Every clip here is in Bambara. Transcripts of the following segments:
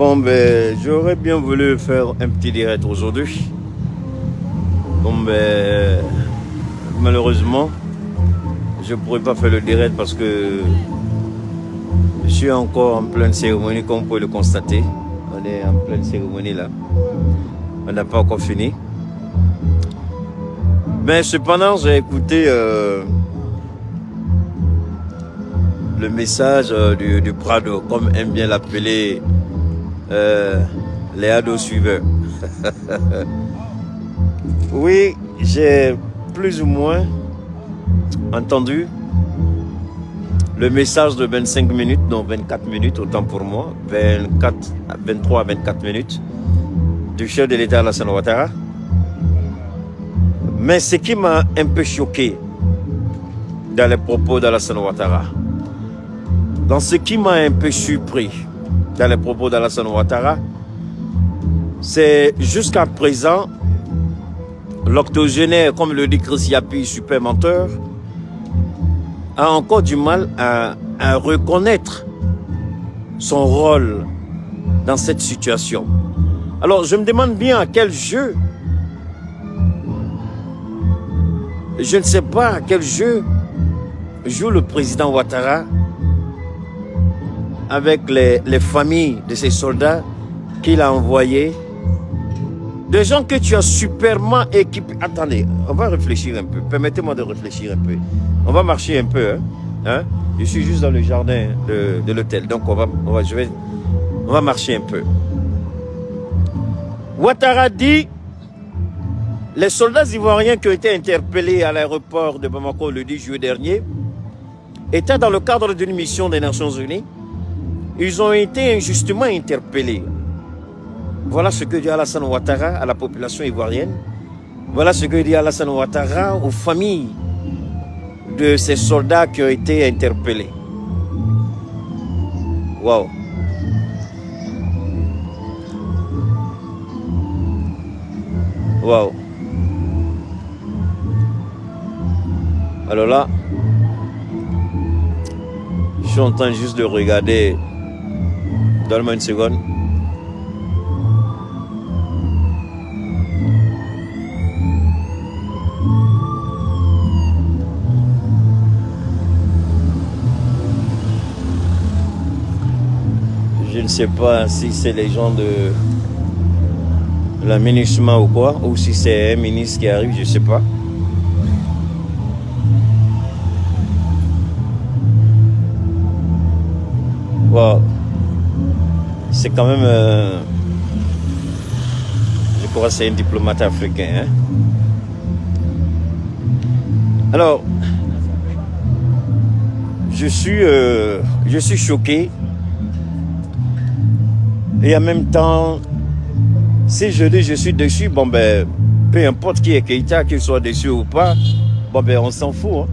Bon, ben, j'aurais bien voulu faire un petit direct aujourd'hui. Bon, ben, malheureusement, je ne pourrais pas faire le direct parce que je suis encore en pleine cérémonie, comme vous pouvez le constater. On est en pleine cérémonie là. On n'a pas encore fini. Mais cependant, j'ai écouté le message du Prado, comme aime bien l'appeler les ados suiveurs. Oui, j'ai plus ou moins entendu le message de 25 minutes, non 24 minutes, autant pour moi, 24, 23 à 24 minutes, du chef de l'État Alassane Ouattara. Mais ce qui m'a un peu choqué dans les propos d'Alassane Ouattara, dans ce qui m'a un peu surpris dans les propos d'Alassane Ouattara, c'est jusqu'à présent, l'octogénaire, comme le dit Chris Yapi, super menteur, a encore du mal à reconnaître son rôle dans cette situation. Alors, je me demande bien à quel jeu, je ne sais pas à quel jeu joue le président Ouattara avec les familles de ces soldats qu'il a envoyés. Des gens que tu as superment équipés. Attendez, on va réfléchir un peu. Permettez-moi de réfléchir un peu. On va marcher un peu. Hein? Je suis juste dans le jardin de l'hôtel. Donc, on va marcher un peu. Ouattara dit, les soldats ivoiriens qui ont été interpellés à l'aéroport de Bamako le 10 juillet dernier étaient dans le cadre d'une mission des Nations Unies. Ils ont été injustement interpellés. Voilà ce que dit Alassane Ouattara à la population ivoirienne. Voilà ce que dit Alassane Ouattara aux familles de ces soldats qui ont été interpellés. Waouh. Waouh. Alors là, je suis en train juste de regarder. Donne-moi une seconde. Je ne sais pas si c'est les gens de la MINUSMA ou quoi, ou si c'est un ministre qui arrive, je ne sais pas. Wow. C'est quand même... je crois que c'est un diplomate africain. Hein? Alors, je suis choqué. Et en même temps, si je dis je suis déçu, bon ben, peu importe qui est Keïta, qu'il soit déçu ou pas, bon ben on s'en fout. Hein.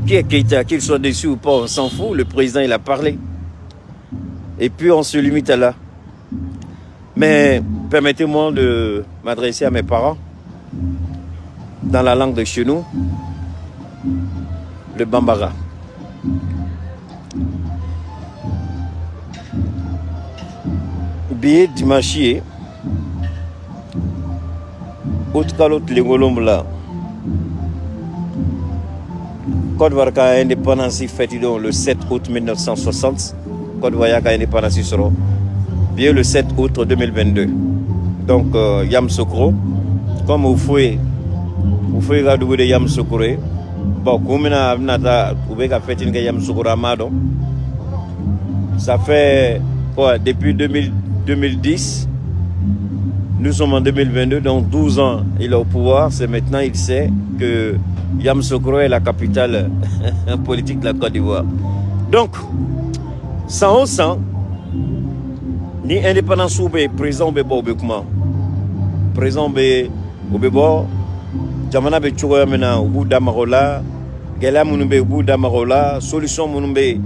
Qui est Keïta, qu'il soit déçu ou pas, on s'en fout. Le président, il a parlé. Et puis on se limite à là. Mais permettez-moi de m'adresser à mes parents dans la langue de chez nous, le Bambara. Billet dimanche, autre l'autre là. Côte d'Ivoire a indépendance fête le 7 août 1960. Côte d'Ivoire a indépendance sera bien le 7 août 2022. Donc Yamoussoukro, comme vous pouvez regarder Yamoussoukro, bon, comme on a fait une Yamoussoukro Amado, ça fait quoi depuis 2010, nous sommes en 2022, donc 12 ans il est au pouvoir, c'est maintenant il sait que Yamoussoukro est la capitale politique de la Côte d'Ivoire. Donc, sans sang, ni indépendance ou président be bo be kuma. Président be ou be bo jamana be cogoya min na u b'u da maga o la, gɛlɛya minnu bɛ yen u b'u da maga o la, solution minnu bɛ yen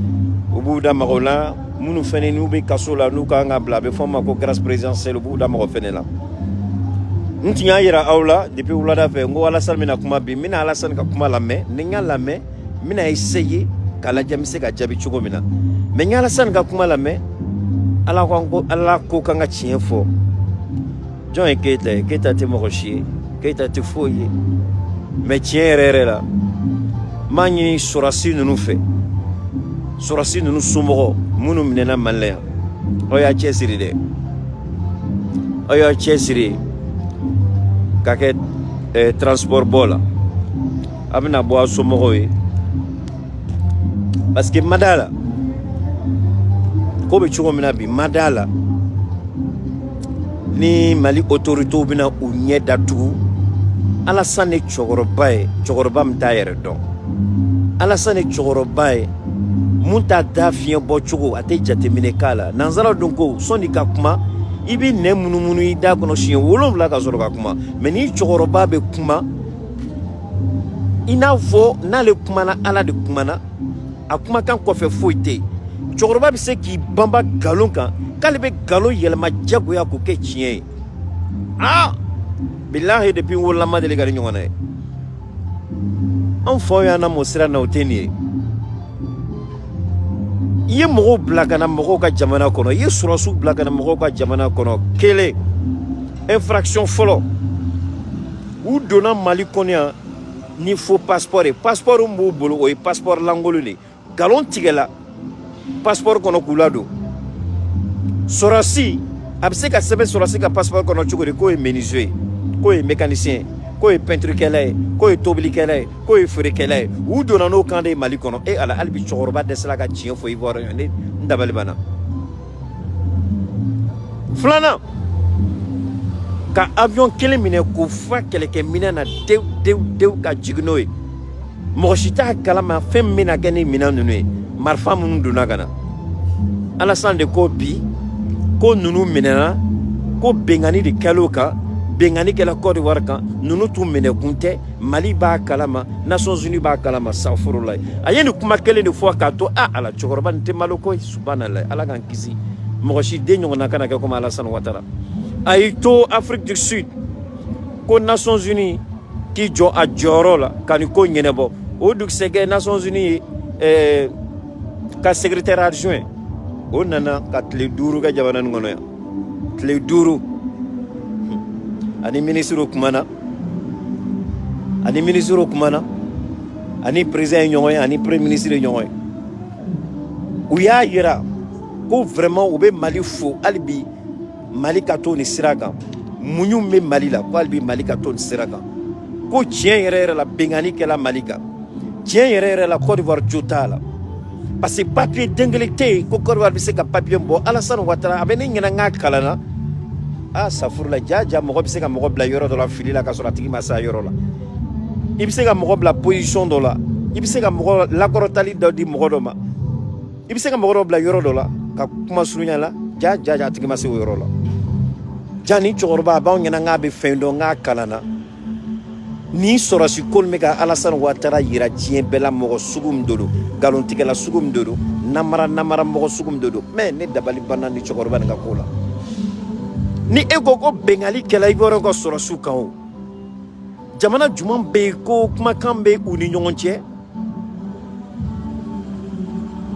u b'u da maga o la, minnu fɛnɛ n'u bɛ kaso la n'u kan ka bila a bɛ fɔ ma ko grâce présidentielle u b'u da maga o fɛnɛ la. N tun y'a yira aw la depuis wulada fɛ n ko Alassane bɛna kuma bi, n bɛna Alassane ka kuma lamɛn, ni n y'a lamɛn n bɛna essayer k'a lajɛ n bɛ se ka jaabi cogo min na. Mais n ye Alassane ka kuma lamɛn, Ala ko, Ala ko k'an ka tiɲɛ fɔ. Jɔn ye Keyita ye? Keyita tɛ mɔgɔ si ye, Keyita tɛ foyi ye. Mais tiɲɛ yɛrɛ yɛrɛ la, n b'a ɲini sɔrɔdasi ninnu fɛ, sɔrɔdasi ninnu somɔgɔ minnu minɛna Mali la yan, aw y'a cɛsiri dɛ, aw y'a cɛsiri ka kɛ transport bɔ la, a bɛna bɔ aw somɔgɔw ye, parce que ma da la ko bɛ cogo min na bi, ma da la ni Mali autorités bɛna u ɲɛ datugu. Alassane ye cɛkɔrɔba ye, cɛkɔrɔba min t'a yɛrɛ dɔn. Alassane ye cɛkɔrɔba ye mun t'a da fiɲɛ bɔ cogo, a tɛ jateminɛ k'a la. Nanzara dun ko sɔnni ka kuma, i bɛ nɛn munumunu i da kɔnɔ siɲɛ 7 ka sɔrɔ ka kuma. Mais ni cɛkɔrɔba bɛ kuma, i n'a fɔ n'ale kumana, Ala de kumana, a kumakan kɔfɛ foyi tɛ yen. Cɛkɔrɔba bɛ se k'i banba nkalon kan k'ale bɛ nkalon yɛlɛma jagoya k'o kɛ tiɲɛ ye. Aa bilahi, depuis n wolola, n ma deli ka ni ɲɔgɔnna ye. An faw y'an lamɔ sira na, o tɛ nin ye. I ye mɔgɔw bila ka na mɔgɔw ka jamana kɔnɔ, i ye sɔrɔdasiw bila ka na mɔgɔw ka jamana kɔnɔ. Kelen, infraction fɔlɔ, u donna Mali kɔnɔ yan ni faux passeport ye. Passeport min b'u bolo, o ye passeport lankolon de ye. Nkalon tigɛla passeport kɔnɔ k'u ladon. Sɔrɔdasi, a bɛ se ka sɛbɛn sɔrɔdasi ka passeport kɔnɔ cogo di k'o ye menuisier ye, k'o ye mécanicien ye, k'o ye peinturekɛla ye, k'o ye tobilikɛla ye, k'o ye feerekɛla ye? U donna n'o kan de ye Mali kɔnɔ. E Ala, hali bi cɛkɔrɔba dɛsɛla ka tiɲɛ fɔ Ivoirien. Ne n dabali banna. Filanan, ka avion kelen minɛ k'o fa kɛlɛkɛminɛn na dewu dewu dewu ka jigin n'o ye, mɔgɔ si t'a kalama fɛn min bɛna kɛ ni minɛn ninnu ye, marifa minnu donna ka na. Alassane de ko bi ko ninnu minɛna, ko bengani de kɛl'o kan, bengani kɛla Côte d'Ivoire kan. Ninnu tun minɛkun tɛ, Mali b'a kalama, Nations Unies b'a kalama. Safurula, a ye nin kuma kelen de fɔ k'a to a ala. Cɛkɔrɔba nin tɛ malo koyi. Subhanallah, Ala k'an kisi, mɔgɔ si den ɲɔgɔnna kana kɛ komi Alassane Ouattara. A y'i to Afrique du Sud ko Nations Unies k'i jɔ a jɔyɔrɔ la ka nin ko ɲɛnabɔ. O dugusɛkɛ, Nations Unies ye ka secrétaire adjoint, o nana ka tile 5 kɛ jamana nin kɔnɔ yan. Tile 5, ani minisiriw kumana, ani minisiriw kumana, ani président ye ɲɔgɔn ye, ani premier ministre ye ɲɔgɔn ye. U y'a yira ko vraiment u bɛ Mali fo, hali bi Mali ka to nin sira kan. Muɲu bɛ Mali la, ko hali bi Mali ka to nin sira kan, ko tiɲɛ yɛrɛ yɛrɛ la, bengani kɛla Mali kan. Tiɲɛ yɛrɛ yɛrɛ la, Côte d'Ivoire jo t'a la, parce que papier den kelen tɛ yen ko Côte d'Ivoire bɛ se ka papier bɔ. Alassane Ouattara, a bɛ ne ɲɛna n k'a kalanna. A safurula, ja ja, mɔgɔ bɛ se ka mɔgɔ bila yɔrɔ dɔ la fili la ka sɔrɔ a tigi ma se a yɔrɔ la. I bɛ se ka mɔgɔ bila position dɔ la, i bɛ se ka mɔgɔ lakɔrɔtali dɔ di mɔgɔ dɔ ma, i bɛ se ka mɔgɔ dɔ bila yɔrɔ dɔ la ka kuma surunya la. Ja ja ja, a tigi ma se o yɔrɔ la. Ja ni cɛkɔrɔba a b'anw ɲɛna k'a bɛ fɛn dɔn, k'a kalanna. Ni sɔrɔsi ko bɛ ka Alassane Ouattara yira diɲɛ bɛɛ la, mɔgɔ sugu min don, nkalontigɛla sugu min don, namara namara mɔgɔ sugu min don. Mais ne dabali banna ni cɛkɔrɔba nin ka ko la. Ni e ko ko bengali kɛla Ivoirien ka sɔrɔsiw kan, o jamana jumɛn bɛ yen ko kumakan bɛ u ni ɲɔgɔn cɛ,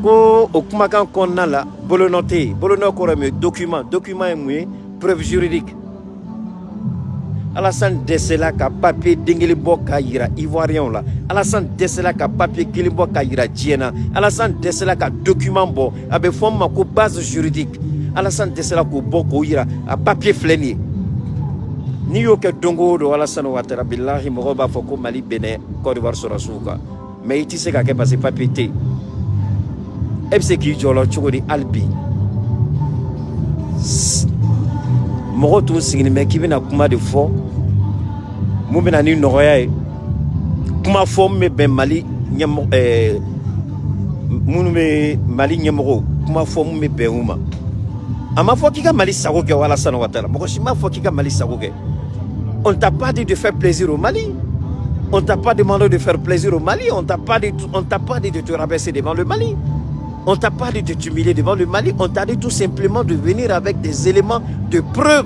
ko o kumakan kɔnɔna la bolonɔ tɛ yen? Bolonɔ kɔrɔ ye mun ye? Document. Document ye mun ye? Preuve juridique. Alassane dɛsɛla ka papier den kelen bɔ ka yira Ivoirien la. Alassane dɛsɛla ka papier kelen bɔ ka yira diɲɛ na. Alassane dɛsɛla ka document bɔ, a bɛ fɔ min ma ko base juridique. Alassane dɛsɛla k'o bɔ k'o yira, a papier filɛ nin ye. N'i y'o kɛ don o don, Alassane Ouattara, bilahi, mɔgɔw b'a fɔ ko Mali bɛnɛ Côte d'Ivoire sɔrɔsiw kan. Mais i tɛ se ka kɛ, parce que papier tɛ yen. E bɛ se k'i jɔ o la cogo di? Hali bi mɔgɔw tun sigilen bɛ k'i bɛna kuma de fɔ mun bɛna ni nɔgɔya ye, kuma fɔ min bɛ bɛn Mali ɲɛmɔgɔ minnu bɛ Mali ɲɛmɔgɔw, kuma fɔ mun bɛ bɛn u ma. A ma fɔ k'i ka Mali sago kɛ. Alassane Ouattara, mɔgɔ si m'a fɔ k'i ka Mali sago kɛ. On t'a pas dit de faire plaisir au Mali. On t'a pas demandé de faire plaisir au Mali. On t'a pas dit de te rabaisser devant le Mali. On t'a pas dit de t'humilier devant le Mali. On t'a dit tout simplement de venir avec des éléments de preuve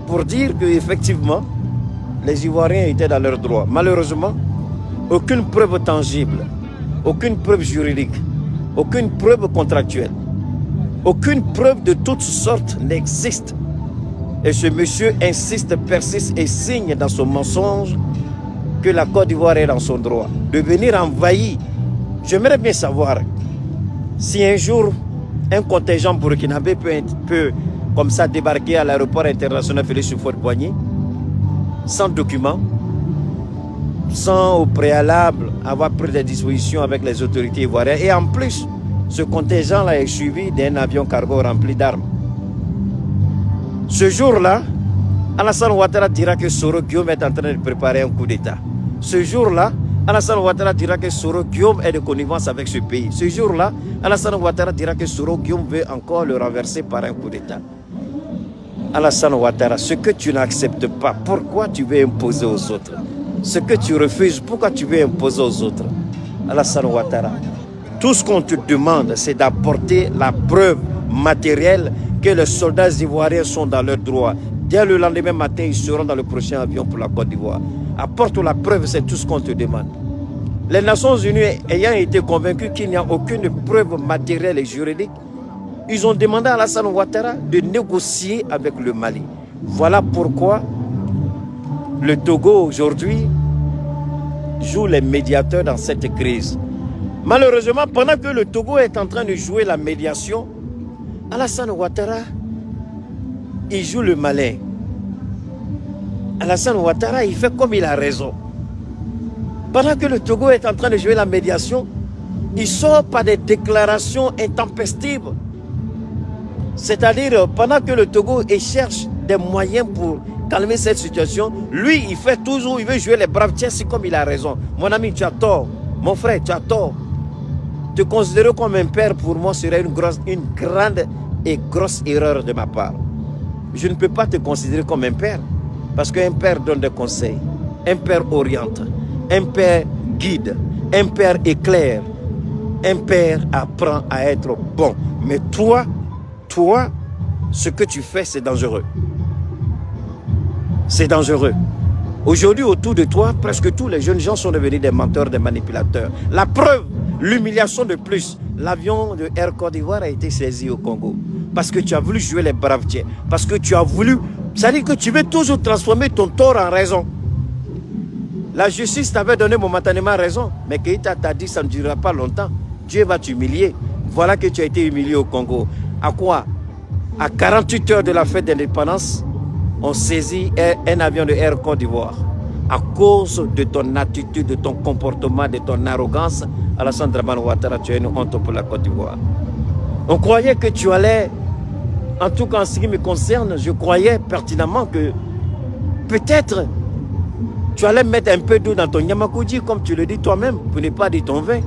pour dire que effectivement les Ivoiriens étaient dans leur droit. Malheureusement, aucune preuve tangible, aucune preuve juridique, aucune preuve contractuelle. Aucune preuve de toutes sortes n'existe. Et ce monsieur insiste, persiste et signe dans son mensonge que la Côte d'Ivoire est dans son droit de venir envahir. J'aimerais bien savoir si un jour un contingent burkinabé peut comme ça débarquer à l'aéroport international Félix Houphouët-Boigny sans document, sans au préalable avoir pris des dispositions avec les autorités ivoiriennes. Et en plus, ce contingent-là est suivi d'un avion cargo rempli d'armes. Ce jour-là, Alassane Ouattara dira que Soro Guillaume est en train de préparer un coup d'État. Ce jour-là, Alassane Ouattara dira que Soro Guillaume est de connivence avec ce pays. Ce jour-là, Alassane Ouattara dira que Soro Guillaume veut encore le renverser par un coup d'État. Alassane Ouattara, ce que tu n'acceptes pas, pourquoi tu veux imposer aux autres? Ce que tu refuses, pourquoi tu veux imposer aux autres? Alassane Ouattara, tout ce qu'on te demande, c'est d'apporter la preuve matérielle que les soldats ivoiriens sont dans leurs droits. Dès le lendemain matin, ils seront dans le prochain avion pour la Côte d'Ivoire. Apporte la preuve, c'est tout ce qu'on te demande. Les Nations Unies ayant été convaincues qu'il n'y a aucune preuve matérielle et juridique, ils ont demandé à Alassane Ouattara de négocier avec le Mali. Voilà pourquoi le Togo aujourd'hui joue les médiateurs dans cette crise. Malheureusement, pendant que le Togo est en train de jouer la médiation, Alassane Ouattara, il joue le malin. Alassane Ouattara, il fait comme il a raison. Pendant que le Togo est en train de jouer la médiation, il sort par des déclarations intempestives. C'est-à-dire, pendant que le Togo cherche des moyens pour calmer cette situation, lui, il fait toujours, il veut jouer les braves. Tiens, c'est comme il a raison. Mon ami, tu as tort. Mon frère, tu as tort. Te considérer comme un père, pour moi, serait une grande et grosse erreur de ma part. Je ne peux pas te considérer comme un père, parce qu'un père donne des conseils, un père oriente, un père guide, un père éclaire, un père apprend à être bon. Mais toi, ce que tu fais, c'est dangereux. C'est dangereux. Aujourd'hui, autour de toi, presque tous les jeunes gens sont devenus des menteurs, des manipulateurs. La preuve, l'humiliation de plus, l'avion de Air Côte d'Ivoire a été saisi au Congo. Parce que tu as voulu jouer les braves tiens. Parce que tu as voulu... C'est-à-dire que tu veux toujours transformer ton tort en raison. La justice t'avait donné momentanément raison. Mais Keïta t'a dit ça ne durera pas longtemps. Dieu va t'humilier. Voilà que tu as été humilié au Congo. À quoi? À 48 heures de la fête d'indépendance, on saisit un avion de Air Côte d'Ivoire. À cause de ton attitude, de ton comportement, de ton arrogance, Alassane Dramane Ouattara, tu es une honte pour la Côte d'Ivoire. On croyait que tu allais, en tout cas en ce qui me concerne, je croyais pertinemment que peut-être tu allais mettre un peu d'eau dans ton Yamakoudji, comme tu le dis toi-même, pour ne pas dire ton vin.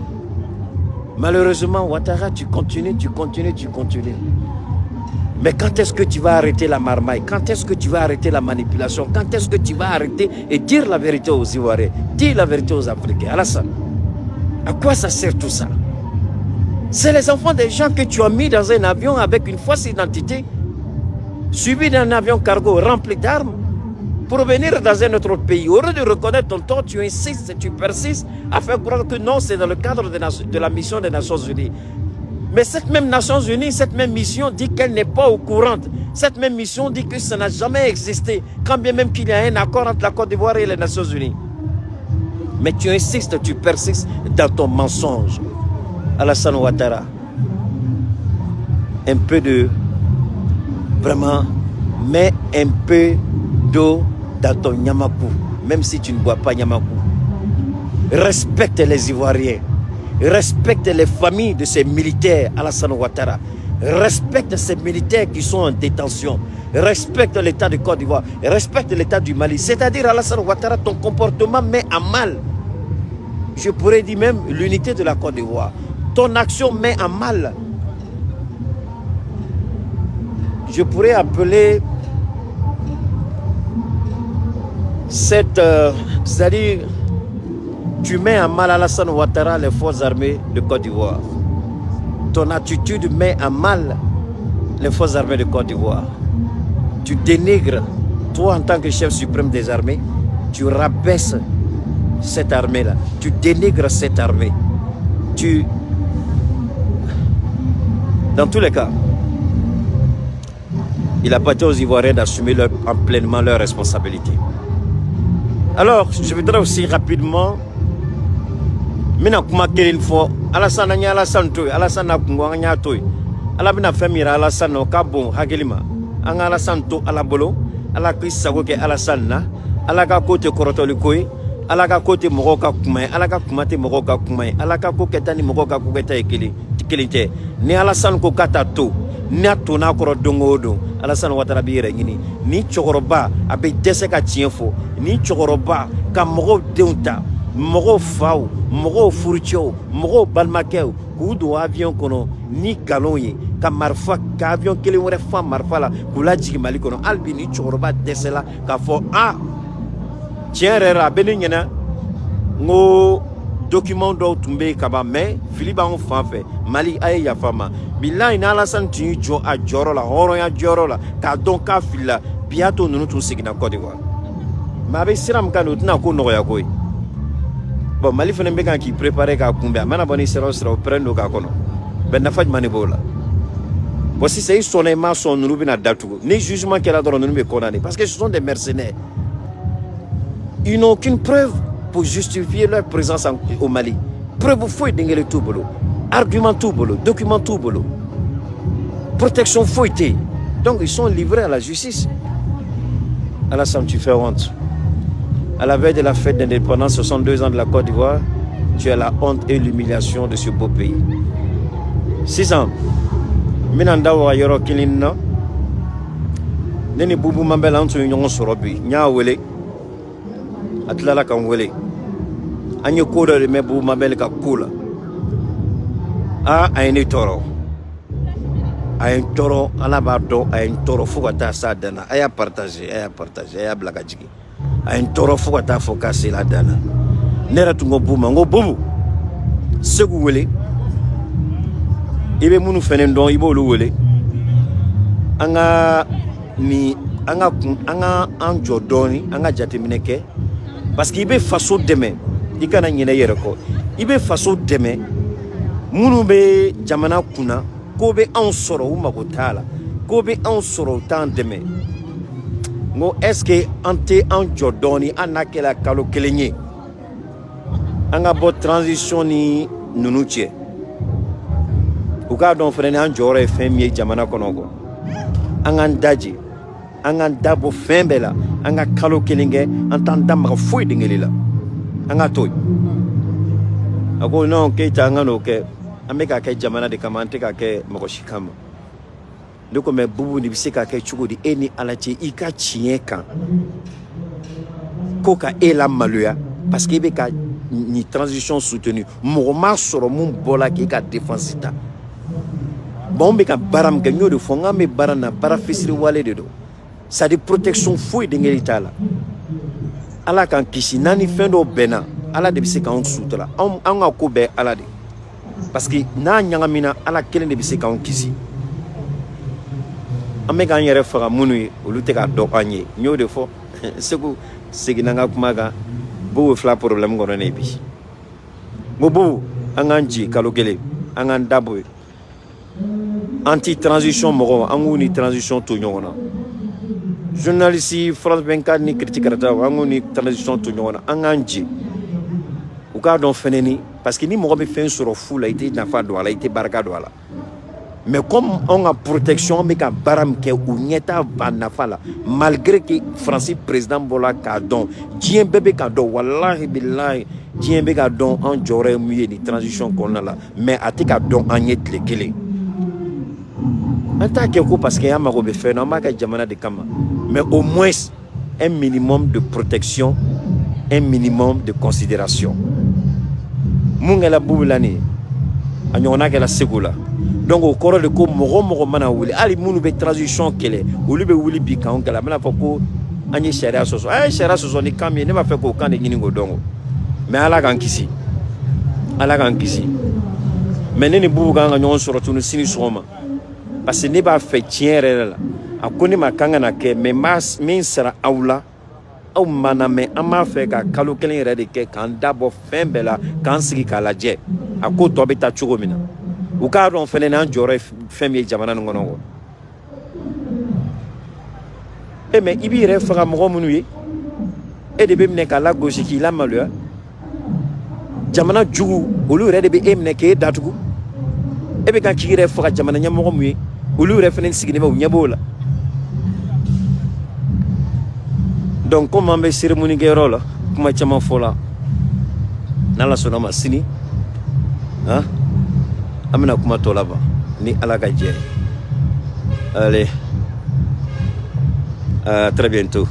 Malheureusement, Ouattara, tu continues, tu continues, tu continues. Mais quand est-ce que tu vas arrêter la marmaille? Quand est-ce que tu vas arrêter la manipulation? Quand est-ce que tu vas arrêter et dire la vérité aux Ivoiriens? Dire la vérité aux Africains? Alassane, à quoi ça sert tout ça? C'est les enfants des gens que tu as mis dans un avion avec une fausse identité, suivi d'un avion cargo rempli d'armes, pour venir dans un autre pays. Au lieu de reconnaître ton tort, tu insistes, tu persistes à faire croire que non, c'est dans le cadre de la mission des Nations Unies. Mais cette même Nations Unies, cette même mission dit qu'elle n'est pas au courant. Cette même mission dit que ça n'a jamais existé, quand bien même qu'il y a un accord entre la Côte d'Ivoire et les Nations Unies. Mais tu insistes, tu persistes dans ton mensonge. Alassane Ouattara, un peu de... Vraiment, mets un peu d'eau dans ton Nyamakou, même si tu ne bois pas Nyamakou. Respecte les Ivoiriens. Respecte les familles de ces militaires, Alassane Ouattara. Respecte ces militaires qui sont en détention. Respecte l'État de Côte d'Ivoire. Respecte l'État du Mali. C'est-à-dire, Alassane Ouattara, ton comportement met à mal, je pourrais dire même, l'unité de la Côte d'Ivoire. Ton action met à mal. Je pourrais appeler cette... c'est-à-dire... Tu mets à mal Alassane Ouattara les forces armées de Côte d'Ivoire. Ton attitude met à mal les forces armées de Côte d'Ivoire. Tu dénigres, toi en tant que chef suprême des armées, tu rabaisses cette armée-là. Tu dénigres cette armée. Tu... Dans tous les cas, Il appartient aux Ivoiriens d'assumer en pleinement leurs responsabilités. Alors, je voudrais aussi rapidement n bɛna kuma kelen fɔ. Alassane, an ye Alassane to yen. Alassane n'a kungo, an y'a to yen. Ala bɛna fɛn min yira Alassane na, o ka bon hakili ma. An ka Alassane to Ala bolo. Ala k'i sago kɛ Alassane na. Ala ka ko tɛ kɔrɔtɔli ko ye. Ala ka ko tɛ mɔgɔw ka kuma ye. Ala ka kuma tɛ mɔgɔw ka kuma ye. Ala ka ko kɛta ni mɔgɔw ka ko kɛta ye kelen kelen tɛ. Ni Alassane ko k'a ta to, n'a to n'a kɔrɔ don o don, Alassane Ouattara b'i yɛrɛ ɲini. Ni cɛkɔrɔba a bɛ dɛsɛ ka tiɲɛ fɔ, ni cɛkɔrɔba ka mɔgɔw denw ta, mɔgɔw faw, mɔgɔw furucɛw, mɔgɔw balimakɛw, k'u don avion kɔnɔ ni nkalon ye, ka marifa, ka avion kelen wɛrɛ fa marifa la k'u lajigin Mali kɔnɔ. Hali bi ni cɛkɔrɔba dɛsɛla k'a fɔ a tiɲɛ yɛrɛ la, a bɛ ne ɲɛna n ko document dɔw tun bɛ yen kaban, mais fili b'anw fan fɛ. Mali, a ye yafa ma. Bilahi, ni Alassane tun y'i jɔ a jɔyɔrɔ la, hɔrɔnya jɔyɔrɔ la, k'a dɔn k'a filila, bi y'a to ninnu tun seginna Côte d'Ivoire. Mais a bɛ sira min kan nin, o tɛna ko nɔgɔya koyi. Bon, Mali fana bɛ kan k'i préparer k'a kunbɛn. A mana bɔ ni sira o sira, o pɛrɛn don k'a kɔnɔ bɛn. Nafa jumɛn de b'o la? Bon, sisan i sɔnna, i ma sɔn, ninnu bɛna datugu. Ni jugement kɛra dɔrɔn, ninnu bɛ condamné, parce que ce sont des mercenaires. Ils n'ont aucune preuve pour justifier leur présence au Mali. Preuve foyi den kelen t'u bolo, argument t'u bolo, document t'u bolo, protection foyi tɛ yen. Donc ils sont livrés à la justice. Alassane, tu fais honte. À la veille de la fête d'indépendance, 62 ans de la Côte d'Ivoire, tu es la honte et l'humiliation de ce beau pays. Sisan, n bɛna n da waga yɔrɔ kelen na. Ne ni Bubu Mabɛl, an tun ye ɲɔgɔn sɔrɔ bi. N y'a wele, a tilala ka n wele. An ye ko dɔ de mɛn Bubu Mabɛl ka ko la. Aa, a ye ne tɔɔrɔ, a ye n tɔɔrɔ. Ala b'a dɔn, a ye n tɔɔrɔ fo ka taa s'a dan na. A y'a partager, a y'a partager, a y'a bila ka jigin. A ye n tɔɔrɔ fo ka taa fɔ k'a sera a dan na. Ne yɛrɛ tun ko Bubu ma, n ko Bubu, Segu wele, i bɛ minnu fɛnɛ dɔn, i b'olu wele. An ka ni an ka kun, an ka an jɔ dɔɔni, an ka jateminɛ kɛ, parce que i bɛ faso dɛmɛ, i kana ɲinɛ i yɛrɛ kɔ. I bɛ faso dɛmɛ, minnu bɛ jamana kunna, ko bɛ anw sɔrɔ, u mago t'a la. Ko bɛ anw sɔrɔ, u t'an dɛmɛ. N ko est ce que an tɛ an jɔ dɔɔni, hali n'a kɛra kalo kelen ye, an ka bɔ transition ni ninnu cɛ, u k'a dɔn fɛnɛ ni an jɔyɔrɔ ye fɛn min ye jamana kɔnɔ kɔ. An k'an daje, an k'an da bɔ fɛn bɛɛ la, an ka kalo kelen kɛ, an t'an da maga foyi den kelen la, an ka to yen. A ko non, Keyita, an ka n'o kɛ. An bɛ k'a kɛ jamana de kama, an tɛ k'a kɛ mɔgɔ si kama. Ne ko mais Bubu, nin bɛ se k'a kɛ cogo di? E ni Ala cɛ, i ka tiɲɛ kan ko ka e la maloya, parce que i bɛ ka nin transition soutenir. Mɔgɔ m'a sɔrɔ mun bɔla k'e ka défense ta. Bon, anw bɛ ka baara min kɛ, n y'o de fɔ, n k'an bɛ baara na, baara fisiriwale de don, c'est à dire protection foyi den kelen t'a la. Ala k'an kisi n'an ni fɛn dɔw bɛnna. Ala de bɛ se k'anw sutura. Anw, an ka ko bɛɛ Ala de, parce que n'a ɲagamina, Ala kelen de bɛ se k'anw kisi. An bɛ k'an yɛrɛ faga minnu ye, olu tɛ k'a dɔn an ye. N y'o de fɔ. Segu seginna n ka kuma kan. Bobo fila problème kɔnɔ ne bi. N ko Bobo, an k'an ci kalo kelen, an k'an da bɔ yen. Anti transition mɔgɔw, an k'u ni transition to ɲɔgɔn na. Journaliste France 24 ni critique karataw, an k'u ni transition to ɲɔgɔn na. An k'an ci, u k'a dɔn fɛnɛ ni, parce que ni mɔgɔ bɛ fɛn sɔrɔ fu la, i tɛ nafa don a la, i tɛ barika don a la. Mais comme anw ka protection, an bɛ ka baara min kɛ, u ɲɛ t'a ba nafa la, malgré que Faransi président bɔra k'a dɔn, diɲɛ bɛɛ bɛ k'a dɔn. Walahi bilahi, diɲɛ bɛ k'a dɔn an jɔyɔrɔ ye mun ye nin transition kɔnɔna la, mais a tɛ ka dɔn an ye tile kelen. An t'a kɛ ko parce que an mago bɛ fɛn na, an b'a kɛ jamana de kama. Mais au moins un minimum de protection, un minimum de considération. Mun kɛla Bubu la nin ye, a ɲɔgɔnna kɛla Segu la. Donc o kɔrɔ de ko mɔgɔ o mɔgɔ mana wuli, hali minnu bɛ transition kɛlɛ, olu bɛ wuli bi k'anw kɛlɛ. A bɛna fɔ ko an ye sariya sɔsɔ. A ye sariya sɔsɔ ni kan min ye, ne b'a fɛ k'o kan de ɲini k'o dɔn o. Mais Ala k'an kisi, Ala k'an kisi. Mais ne ni Bubu kan ka ɲɔgɔn sɔrɔ tuguni sini sɔgɔma, parce que ne b'a fɛ tiɲɛ yɛrɛ yɛrɛ la. A ko ne ma k'an ka na kɛ, mais n b'a min sara aw la, aw mana mɛn. An b'a fɛ ka kalo kelen yɛrɛ de kɛ k'an da bɔ fɛn bɛɛ la, k'an sigi k'a lajɛ a ko tɔ bɛ taa cogo min na. U k'a dɔn fɛnɛ n'an jɔyɔrɔ ye fɛn min ye jamana nin kɔnɔ kɔ. E mais i b'i yɛrɛ faga mɔgɔ minnu ye, e de bɛ minɛ k'a lagosi, k'i lamaloya. Jamana jugu, olu yɛrɛ de bɛ e minɛ k'e datugu. E bɛ ka k'i yɛrɛ faga jamana ɲɛmɔgɔ mun ye, olu yɛrɛ fana sigilen bɛ, u ɲɛ b'o la. Donc comme an bɛ cérémonie kɛyɔrɔ la, kuma caman fɔ la, n'Ala sɔnna ma, sini han an bɛna kuma tɔ laban ni Ala ka jɛ. Allez, à très bientôt.